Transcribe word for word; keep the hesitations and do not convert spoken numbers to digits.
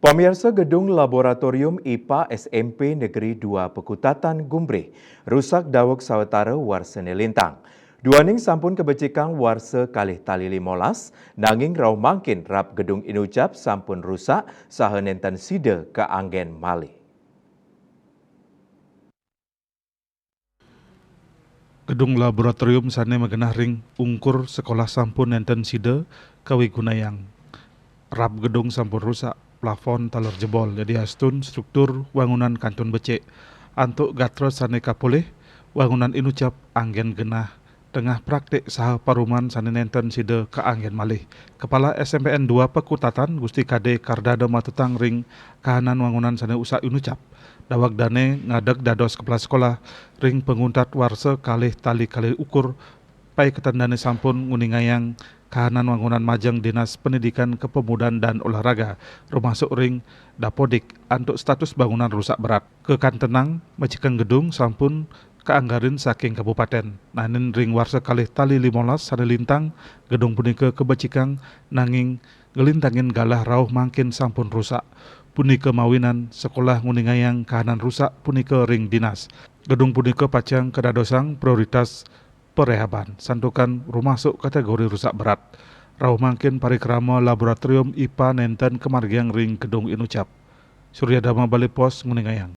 Pamiarsa, gedung laboratorium I P A S M P Negeri dua Pekutatan Gumbrih rusak daweg sawetara warsa nalintang. Duaning sampun kabecikang warsa kalih tali limolas, nanging rauh mangkin rab gedung inucap sampun rusak saha nenten sida kaanggen malih. Gedung laboratorium sane magenah ring ungkur sekolah sampun nenten sida kawigunayang rab gedung sampun rusak, plafon taler jebol, yadiastun struktur wangunan kantun becik. Antuk gatra sane kapolih, wangunan inucap anggen genah tengah praktik saha paruman sane nenten sida kaanggen malih. Kepala S M P N dua Pekutatan, Gusti Kade Kardada, matetang ring kahanan wangunan sane usak inucap. Daweg dane ngadeg dados kepala sekolah ring panguntat warsa kalih tali kalih ukur, paiketan dane sampun nguningayang kahanan wangunan majeng Dinas Pendidikan Kepemudaan dan Olahraga, rumasuk ring Dapodik, antuk status bangunan rusak berat. Kakantenang mecikang gedung sampun kaanggarin saking kabupaten. Nanging ring warsa kalih tali limolas sane lintang, gedung punika kabecikang, nanging nglintangin galah rauh mangkin sampun rusak. Punika mawinan sekolah nguningayang kahanan rusak punika ring dinas. Gedung punika pacang kadadosang prioritas perehaban, santukan rumasuk kategori rusak berat. Rauh mangkin parikrama laboratorium I P A nenten kamargiang ring gedung inucap. Surya Dharma Bali Post nguningayang.